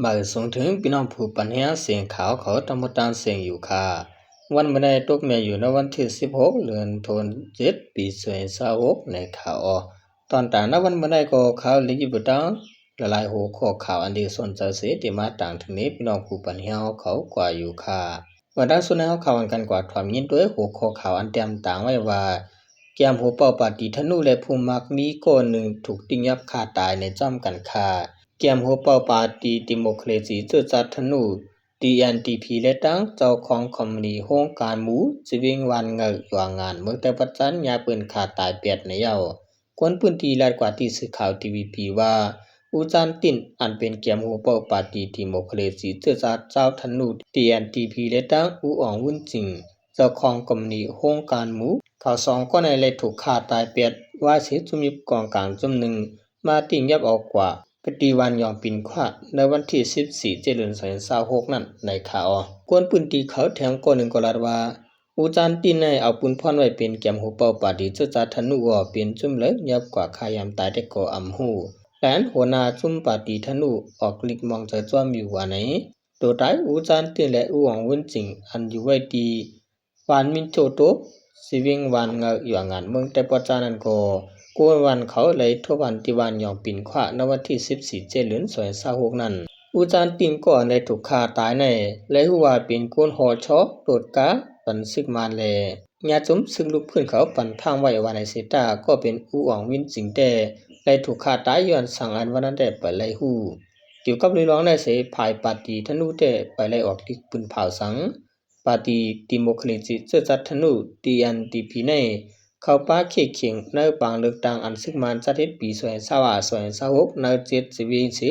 ມາສົ່ງເຖິງພີ່ນ້ອງຜູ້ປັນແຮງສຽງຂ່າວເຂົາຕາມໝົດຕາມສຽງຢູ່ຄ່າ. ວັນມື້ໃດຕົກແມ່ນຢູ່ໃນວັນທີສິບຫົກ ເດືອນໂທນເຈັດ ປີສອງພັນຊາວຫົກ ໃນຂ່າວອອກ. ຕອນຕາງໃນວັນມື້ໃດກໍຂ່າວເລັກຢູ່ຕາງ ຫຼາຍໆຫົວຂໍ້ຂ່າວອັນດີສົນໃຈເສ ທີ່ມາຕາງເຖິງນີ້ ພີ່ນ້ອງຜູ້ປັນແຮງເຂົາກວ່າຢູ່ຄ່າ. ເມື່ອຕາງສຸດໃນເຮົາຂ່າວກັນກວ່າ ຖອມຍິນດ້ວຍຫົວຂໍ້ຂ່າວອັນຕຽມຕາງໄວ້ວ່າ ແກມຫົວເປົ້າປາຕີທະນູ ແລະ ຜູ້ມັກມີກ້ອນໜຶ່ງຖືກຕິງຍັບຂ້າຕາຍໃນຈ້ອມກັນຄ່າ. ແກມຫົວເປົ້າປາຕີດີໂມຄຣາຊີເຊື້ອຊາດທະນູ ດີເອັນດີພີ ແລະ ຕັ້ງເຈົ້າຂອງຄອມພານີໂຮງການໝູ ຊີວິງວານເງີ ຢູ່ຫວ່າງງານເມືອງແຕ່ປະຈັນ ຍາເປີນຂ້າຕາຍແປດໃນເຍົາ. ຄົນພື້ນທີ່ລາຍງານທີ່ສື່ຂ່າວທີວີພີວ່າ ອູຈານຕິນ ອັນເປັນແກມຫົວເປົ້າປາຕີດີໂມຄຣາຊີເຊື້ອຊາດຊາວທະນູ ດີເອັນດີພີ ແລະ ຕັ້ງອູອອງວຸນຈິງ ເຈົ້າຂອງຄອມພານີໂຮງການໝູ ເຂົາສອງຄົນນັ້ນໄດ້ຖືກຂ້າຕາຍແປດ ວ່າເສ ຊຸມຍຸດກອງກາງຈຸ່ມໜຶ່ງ ມາຕິງຍັບເອົາກວ່າ ໄປທີ່ວັນຢອງປິນຂວ້າ ໃນວັນທີສິບສີ່ ເດືອນສອງ ສອງພັນຊາວຫົກນັ້ນ ໃນຂ່າວ. ຄົນພື້ນທີ່ເຂົາແຖມກ້ອນໜຶ່ງກໍລາດວ່າ ອູຈານຕິນໄດ້ເອົາປຸນພອນໄວ້ເປັນແກມຫົວເປົ້າປາຕີເຊື້ອຊາດທະນູ ເປັນຈຸ່ມເລີຍ ຍັບກວ່າຂ້າຍາມຕາຍແຕ່ກໍອຳຮູ້ ແລະ ອັນຫົວໜ້າຊຸມປາຕີທະນູ ອອກລິກມອງຈາຈອມຢູ່ວ່າໃນ ໂຕຕາຍ ອູຈານຕິນ ແລະ ອູອອງວຸນຈິງ ອັນຢູ່ໄວ້ທີ່ ວານມິນໂຈໂຕ ຊີວິງວານເງີ ຢູ່ຫວ່າງງານເມືອງແຕ່ປະຈັນນັ້ນກໍ ຄົນບ້ານເຂົາໄດ້ໂທບານທີ່ວັນຢອງປິນຂວ້າ ໃນວັນທີສິບສີ່ ເດືອນສອງ ສອງພັນຊາວຫົກນັ້ນ. ອູຈານຕິນ ກໍອັນໄດ້ຖືກຂ້າຕາຍໃນ ແລະ ຮູ້ວ່າເປັນຄົນຫໍ່ຊໍ ໂຕດກາ ປັນຊຶກມານ ແລະ ຍາດຊຸມຊຶກລຸກຟື້ນເຂົາປັ່ນພັງໄວ້ວ່າໃນເສຕາ ກໍເປັນອູອອງວິນຈິງແຕ່ ໄດ້ຖືກຂ້າຕາຍຍ້ອນສັງອັນວ່ານັ້ນແຕ່ໄປໄດ້ຮູ້. ກ່ຽວກັບເລື່ອງນີ້ເສ ຝ່າຍປາຕີທະນູແຕ່ໄປໄດ້ອອກລິກປືນເຜົາສັງ ປາຕີດີໂມຄຣາຊີເຊື້ອຊາດທະນູ ດີເອັນດີພີ ໃນເຂົ້າປ່າເຂດຂຽງໃນປາງເລືອກຕັ້ງອັນຊຶກມານຈັດເຮັດປີສອງພັນຊາວຫ້າ ສອງພັນຊາວຫົກ ໃນເຈັດສິບເອັດເສ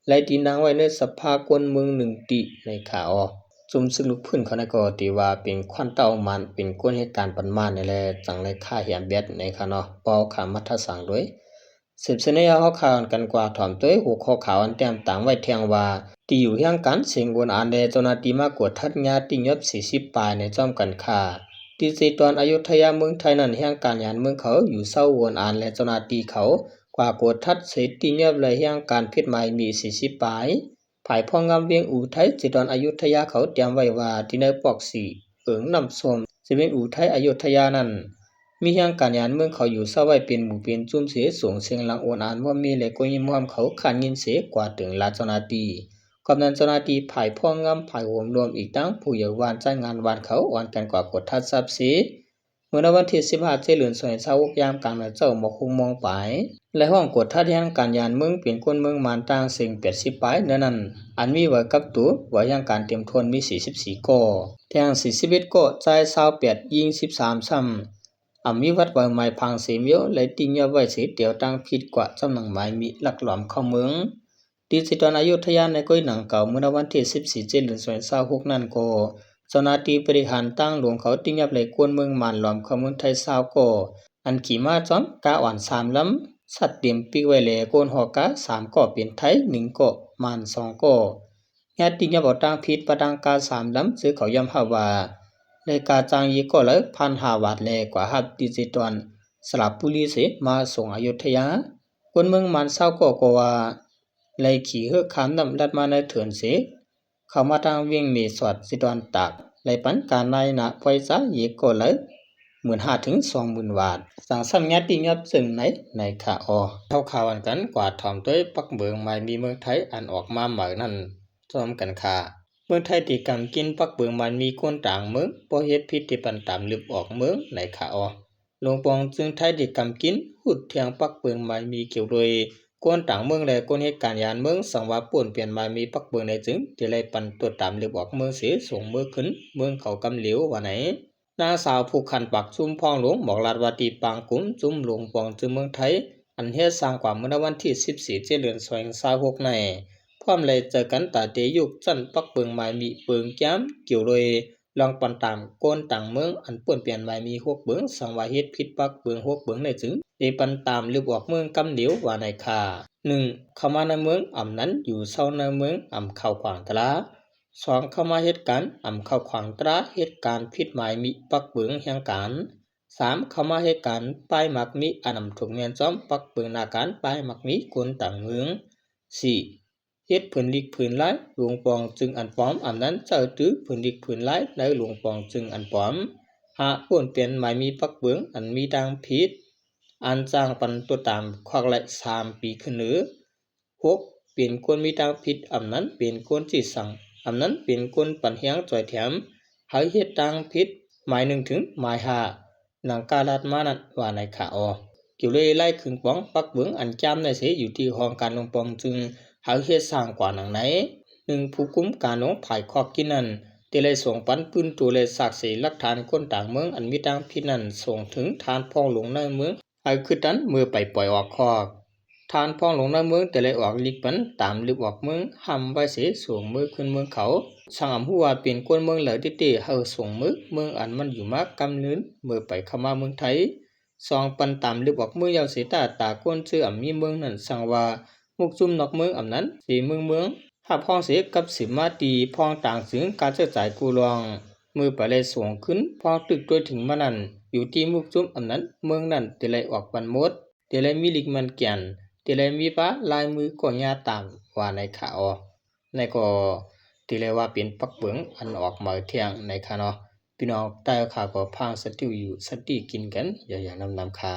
ໄລ່ຕີນາງໄວ້ໃນສະພາຄົນເມືອງໜຶ່ງຕີໃນຂາອອກ. ຊຸມຊຶກລຸກຟື້ນເຂົານັ້ນກໍຖືວ່າເປັນຂວັນເຕົ້າມັນ ເປັນຄົນເຮັດການປັນມານນີ້ແຫຼະ ຈັ່ງໄດ້ຂ້າແຮມແບດໃນຂາເນາະ ເວົ້າຂ້າມມາທັດສັງໂດຍ ສືບເສຍໃນເຮົາຂ່າວກັນກວ່າ ຖອມໂຕຍຫົວຂໍ້ຂ່າວອັນແຕ້ມຕາງໄວ້ແທ່ງວ່າ ທີ່ຢູ່ແຮງການເສັງໂອນອານ ແລະ ເຈົ້າໜ້າທີ່ມາກວດທັດຍາຕິງຍົບສີ່ສິບປາຍໃນຈ້ອມກັນຄ່າ. ທີ່ເຊຕອນອະຍຸທຍາເມືອງໄທນັ້ນ ແຮງການຍານເມືອງເຂົາຢູ່ເຊົາໂອນອານ ແລະ ເຈົ້າໜ້າທີ່ເຂົາກວ່າກວດທັດເສຕິງຍົບ ແລະ ແຮງການຜິດໝາຍມີສີ່ສິບປາຍ. ຝ່າຍພວກງາມວຽງອຸໄທ ເຊຕອນອະຍຸທຍາເຂົາຕຽມໄວ້ວ່າ ທີ່ໃນປອກສີ່ ເອີງນ້ຳສົ້ມ ເຊເວັນອຸໄທອະຍຸທຍານັ້ນ ມີແຮງການຍານເມືອງເຂົາຢູ່ເຊົາໄວ້ເປັນໝູ່ເປັນຈຸ່ມເສ ສົ່ງສຽງດັງໂອນອານວ່າມີ ແລະ ກໍຍິນມອມເຂົາຄານຍິນເສກວ່າເຖິງລາດເຈົ້າໜ້າທີ່. ກອບນັ້ນເຈົ້າໜ້າທີ່ຝ່າຍພວກງາມ ຝ່າຍໂຮມລວມ ອີກທັງຜູ້ໃຫຍ່ບ້ານ ໃຊ້ງານບ້ານເຂົາອ່ອນກັນກວ່າກວດທັດຊັບເສ ເມື່ອໃນວັນທີສິບຫ້າ ເດືອນສອງ ສອງພັນຊາວຫົກ ຍາມກາງນານເຊົ້າໝົກຫົກໂມງປາຍ ແລະ ຫ້ອງກວດທັດແຮງການຍານເມືອງເປັນຄົນເມືອງມານຕ່າງເສັງແປດສິບປາຍ ເນື້ອນັ້ນ ອັນມີໃບກັບໂຕ ໃບແຮງການເຕັມຖ້ວນມີສີ່ສິບສີ່ກໍ ແທງສີ່ສິບເອັດກໍ ຊາຍຊາວແປດ ຍິງສິບສາມຊ້ຳ ອຳມີວັດໃບໄມ້ພັງເສມຽວ ແລະ ຕິງຍ້ອນໄວ້ເສດຽວຕັ້ງຜິດກວ່າຈຳໜັງໝາຍມີລັກລອມເຂົ້າເມືອງ. ທີ່ເຊຕອນອະຍຸທຍາໃນກ້ອຍໜັງເກົ່າ ເມື່ອໃນວັນທີສິບສີ່ ເດືອນສອງ ສອງພັນຊາວຫົກນັ້ນກໍ ເຈົ້າໜ້າທີ່ບໍລິຫານທາງຫຼວງເຂົາຕິງຍັບ ແລະ ຄົນເມືອງມານລອມເຂົ້າເມືອງໄທຊາວກໍ ອັນຂີ່ມ້າຈ້ອມກາອ່ອນສາມລຳ ຊັດເຕັມປີກໄວ້ ແລະ ຄົນຮອກກາສາມກໍເປັນໄທໜຶ່ງກໍ ມານສອງກໍ ຍາດຕິງຍັບເອົາຕັ້ງຜິດປະດັງກາສາມລຳ ເຊິ່ງເຂົາຍອມຮັບວ່າ ໄດ້ກາຈ້າງເຢຍກໍລະພັນຫ້າບາດ ແລະ ກວ່າຮັບທີ່ເຊຕອນສະລະບູລີເສມາສົ່ງອະຍຸທຍາ. ຄົນເມືອງມານຊາວກໍກໍວ່າ ໄລ່ຂີ່ເຮືອຂ້າມນ້ຳລັດມາໃນເຖິນເສ ເຂົ້າມາທາງວຽງເມສອດ ຊິດອນຕາກ ໄລ່ປັນການນາຍໜ້າໄຟສາເຢກໍໄລ ໝື່ນຫ້າເຖິງສອງໝື່ນບາດ ສັງສຳຍາຕິຍອດເຊິ່ງໃນ ໃນຂາອອກ. ເຮົາຂ່າວອັນກັນກວ່າ ຖອມໂຕຍປັກເບີງໝາຍມີເມືອງໄທ ອັນອອກມາໃໝ່ນັ້ນ ຊອມກັນຄ່າ. ເມືອງໄທທີ່ກຳກິນປັກເບີງໝາຍມີຄົນຕ່າງເມືອງ ບໍ່ເຮັດຜິດທີ່ປັນຕາມລຶບອອກເມືອງ ໃນຂາອອກ. ຫຼວງປອງຈຶ່ງໄທທີ່ກຳກິນ ຮຸດແທງປັກເບີງໝາຍມີກ່ຽວໂດຍ ກົນຕ່າງເມືອງ ແລະ ກົນເຮັດການຍານເມືອງ ສັງວ່າປ່ນປ່ຽນໝາຍມີປັກເບີງໃດຈຶ່ງ ທີ່ໄລ່ປັນຕົວຕາມເລັບອອກເມືອງເສ ສົ່ງເມືອຂຶ້ນເມືອງເຂົາກຳຫຼຽວວ່າໃນ. ນາງສາວຜູ້ຂັນປາກຊຸມພອງຫຼວງ ບອກລາດວ່າທີ່ປາງກຸມຊຸມຫຼວງປອງຈຶ່ງເມືອງໄທ ອັນເຮັດສ້າງກວ່າເມື່ອໃນວັນທີສິບສີ່ ເດືອນສອງ ສອງພັນຊາວຫົກໃນ ພ້ອມໄດ້ເຈີກັນຕາເຕຍຸກຊັ້ນປັກເບີງໝາຍມີເບີງແກ້ມ ກ່ຽວໂດຍ ລອງປັນຕາມ ກົນຕ່າງເມືອງ ອັນປ່ນປ່ຽນໝາຍມີຫົກເບີງ ສັງວ່າເຮັດຜິດປັກເບີງຫົກເບີງໃດຈຶ່ງ ໄດ້ປັນຕາມເລັບອອກເມືອງກຳຫຼຽວວ່າໃນຄ່າ. ໜຶ່ງ ເຂົ້າມາໃນເມືອງ ອຳນັ້ນຢູ່ເຊົາໃນເມືອງ ອຳເຂົ້າຂວາງຕະລາ. ສອງ ເຂົ້າມາເຮັດການ ອຳເຂົ້າຂວາງຕະລາ ເຮັດການຜິດໝາຍມີປັກເບີງແຮງການ. ສາມ ເຂົ້າມາເຮັດການປ້າຍມັກມີ ອັນອຳຖືກແມ່ນຊອມປັກເບີງໜ້າການ ປ້າຍມັກມີຄົນຕ່າງເມືອງ. ສີ່ ເຮັດຜືນລິກຜືນລາຍ ຫຼົງປອງຈຶ່ງອັນປອມ ອຳນັ້ນ ເຈົ້າຕື້ຜືນລິກຜືນລາຍ ໃນຫຼົງປອງຈຶ່ງອັນປອມ. ຫ້າ ໂປ້ນປ່ຽນໝາຍມີປັກເບີງ ອັນມີຕາມຜິດ ອັນສ້າງປັນຕົວຕາມຄວັກໄລສາມປີຂຶ້ນເໜີ. ຫົກ ເປັນຄົນມີຕາມຜິດ ອຳນັ້ນ ເປັນຄົນຊີ້ສັ່ງ ອຳນັ້ນ ເປັນຄົນປັນແຮງຊ່ອຍແຖມ ໃຫ້ເຮັດຕາມຜິດ ໝາຍໜຶ່ງເຖິງໝາຍຫ້າ ດັ່ງກາລາດມານັ້ນວ່າໃນຂະອໍ. ກ່ຽວເລີຍລາຍເຄື່ອງປອງປັກເບີງອັນຈາມໄດ້ເສ ຢູ່ທີ່ຫ້ອງການຫຼົງປອງຈຶ່ງ ໃຫ້ເຮັດສ້າງກວ່າໜັງໃນ. ໜຶ່ງ ຜູ້ກຸມການຫຼົງຝ່າຍຄອກກິນນັ້ນ ແຕ່ໄດ້ສົ່ງປັນປືນໂຕ ແລະ ຊາກເສຫຼັກຖານຄົນຕ່າງເມືອງອັນມີຕາມຜິດນັ້ນ ສົ່ງເຖິງທ່ານພອງຫຼົງໃນເມືອງ ໃຫ້ຄືດຕັນເມືອໄປປ່ອຍອອກຄອກ. ທ່ານພອງຫຼົງໃນເມືອງ ແຕ່ໄດ້ອອກລິກປັນຕາມລຶບອອກເມືອງ ຫ້າມໄວ້ເສສົ່ງເມືອຄືນເມືອງເຂົາ. ສັ່ງອຳຮູ້ວ່າເປັນຄົນເມືອງໃດເຕ້ໆ ໃຫ້ສົ່ງເມືອເມືອງອັນມັນຢູ່ມາກຳເນີນ ເມືອໄປເຂົ້າມາເມືອງໄທ. ສອງ ປັນຕາມລຶບອອກເມືອງຍາວເສຕາ ຕາຄົນເຊື່ອອຳມີເມືອງນັ້ນສັ່ງວ່າ ມຸກຊຸມນອກເມືອງອຳນັ້ນ ເສເມືອງເມືອງ ຮັບຮອງເສກັບສືບມາຕີພອງຕ່າງເຊິ່ງການເຈີຈາຍກູລອງ ເມືອໄປແລະສົ່ງຄືນພອງຕຶກຕົວເຖິງມານັ້ນ ຢູ່ທີ່ມຸກຊຸມອຳນັ້ນເມືອງນັ້ນ ແຕ່ໄດ້ອອກບັນໝົດ ແຕ່ໄດ້ມີລິກມັນແກ່ນ ແຕ່ໄດ້ມີປາລາຍມືກໍຍາຕາມວ່າໃນຂະອໍ. ໃນກໍຖືໄດ້ວ່າເປັນປັກເບີງອັນອອກມາແທ່ງໃນຂະເນາະ. ພີ່ນ້ອງໃຕ້ຂະກໍພາງສະຕິຢູ່ສະຕິກິນກັນຢ່າໆນຳໆຂະ.